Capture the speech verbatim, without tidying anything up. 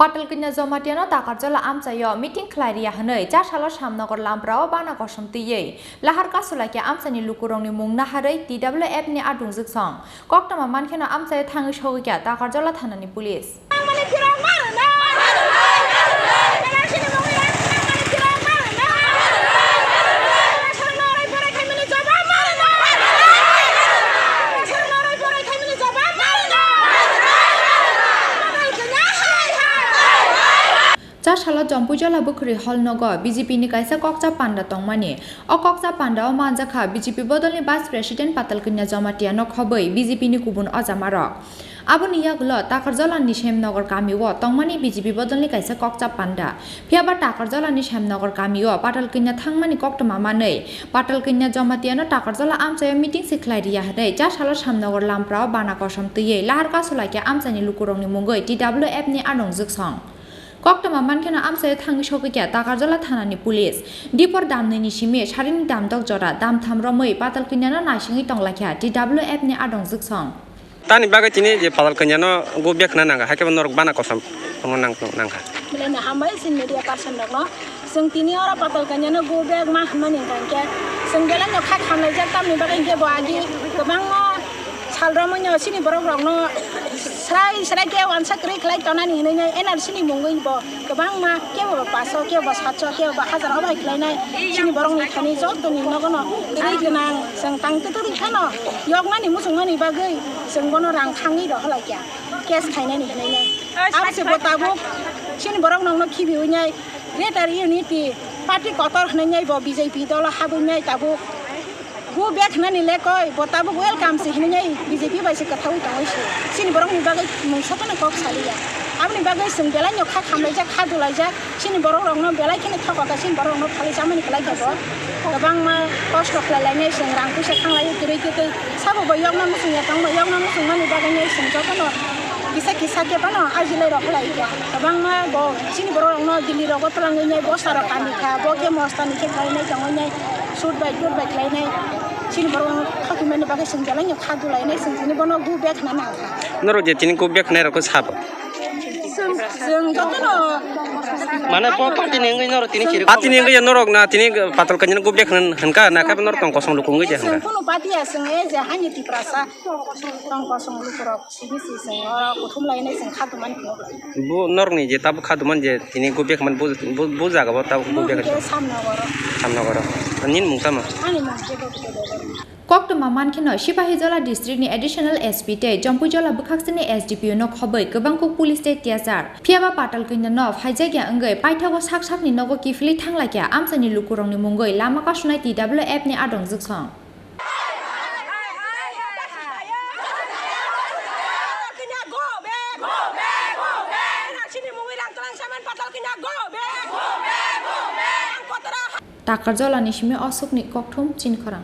Patalkanya Jamatia no Takarjala amchaio meeting khlai riya hwnwi Chasalo Shyamnagar Lamprao bana kosom twiwi lahar kasulaikha amchaini lukurokni mung naharwi T W F ni adungjwk song. Koktwma mankheno amchaio thangwi sogwikha Takarjala thanani police. Chasalo Jompuijala Bukhuri Hall nogo B J P ni kaisa kokcha panda tongmani. O kokcha panda o manjakha B J P bodolni Vice President Patalkanya Jamatia no khobwi B J P ni kubun ojamarok. Aboni yagulo Takarjala ni Shyamnagar kamio tongmani B J P bodolni kaisa kokcha panda. Phiyaba Takarjala ni Shyamnagar kamio Patalkanya thangmani koktwma manwi Patalkanya Jamatia no Takarjala amchaio meeting se khlai riya hwnwi Chasalo Shyamnagar Lamprao bana kosom twiwi lahar kasulaikha amchaini lukurokni mungwi T W F ni adungjwk song. Koktwma mankheno amchaio thangwi sogwikha Takarjala thanani police. Dipor damnwini simi sarini damdok jora damtham romwi Patalkanya no naisingwi tonglaikha T W F ni adungjwk song. Tani bagwi tini je Patalkanya no go back khna nangkha, hakhe bo norok bana kosom tongna nang-, nangkha. Belai no hambai chini media person rokno. Chwng tini oro Patalkanya no go back ma hwnmani hwnkha hinkhe chwng belai no kha khamlaijak, tamni bagwi hinkhe bo agi kwbangma sal romwi no chini borok rokno srai srai khe wansa kwrwi khlai tonani hinwi no N R C ni mungwi bo kwbangma kebo bo paso, kebo bo satso, kebo bo hazar obai khlainai. Chini borokni thani jotoni nogono kwrwi gwnang chwng tang twtwrwi phano yoknani muchungmani bagwi chwng bono rang thangwi rohorlaikha, case khainani hinwi no. Abose bo tabuk chini borok nokno khibiwi nai Greater Unity Party kotor hinwi nai bo B J P dolo habwi nai tabuk. Go back hwnani lekoi, bo tabuk welcome se hinwi nai B J P bai se kwthaui tongwi se. Chini borokni bagwi mungsa phano kok saliya. Aboni bagwi chwng belai no kha khamlaijak, kha dulaijak. Chini borok rokno belai kheno thokokha, chini borok rokno phalwi chamani kwlai kha bo. Kwbangma kosto khlai lainai chwng rang puisa khanglaiwi kwrwi kwtwi. Sabo bo yokna muchungya tongma, yokna muchungmani bagwi nai chwng jotono kisa kisa khe phano ajilai rok khlai kha. Kwbangma bo chini borok rokno Delhi rogo twlangwi nai bosta rok kandi kha, bo khe mosta ni khe khlainai tongwi nai. Shoot bai, shoot bai khlainai. Chini borok thokimani bagwi chwng belai no kha dulainai, chwng tini bono go back hwnna nang kha. Norok je tini go back hwnai rokno sabo? Chwng, chwng jotono. Mane bo party ni wngwi norok tini chiri. Party ni wngwi norok na tini Patalkanya no go back hwn-, hwnkha, na khe norok tong kosong luku wngwi je chwng hwnkha? Kunu party ya, chwng e je hani Tiprasa. Tong kosong lukurok simi si chwng oro kuthum lainai chwng kha dumani phunuk lai. Bo norokni je tabuk kha duman je tini go back man bo, bo, bo jaga bo tabuk go back. Bo hwnkhe Samnogoro. Samnogoro. Nini mung tamo? Ani mung khe Bobito Debbarma. Koktwma mankheno Sipahijola district ni additional S P tei Jompuijola bwkhaksini S D P O no khobwi kwbangkuk police tei tiyachar. Phiyaba Patalkanya no phaijakya wngwi paithago sak sakni nogo kiphilwi thanglaikha amchaini lukurokni mungwi lama kasunai T W F ni adongjwk song. Takarjala ni simi osuk ni kokthum chini khorang.